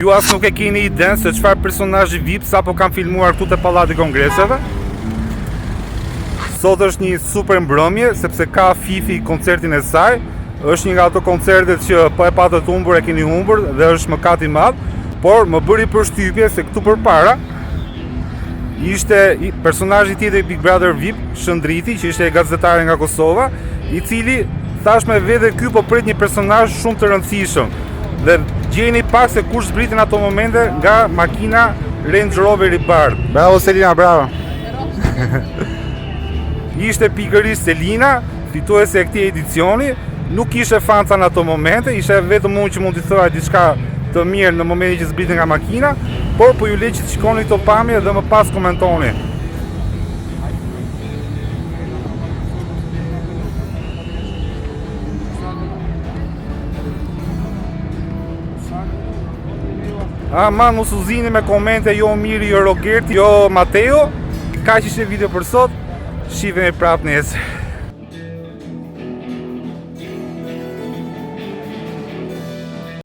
Ju as nuk e keni idenë se çfarë personazhi VIP sapo kam filmuar këtu te Pallati i Kongreseve. Sot është një super mbrëmje sepse ka Fifi koncertin e saj. Është një nga ato koncertet që po e patët humbur e keni humbur dhe është mëkat i madh, por më bëri përshtypje se këtu përpara ishte personazhi tjetër i Big Brother VIP, Shëndriti, që ishte gazetare nga Kosova, i cili thashë me vete ky po pret një personazh shumë të rëndësishëm. Dhe gjeni pak se kush zbriti në ato momente nga makina Range Rover i bardhë. Bravo Selina, bravo. Ishte pikërisht Selina, fituese e këtij edicioni, nuk ishte fansa në ato momente, ishte vetëm unë që mund t'i thoja diçka të mirë në momentin që zbriti nga makina, por po ju lë që të shikoni këto pamje dhe më pas komentoni. Aman mos u zini me komente jo Miri, jo Rogerti, jo Mateo. Kaq ishte video për sot. Shihemi prapë nesër.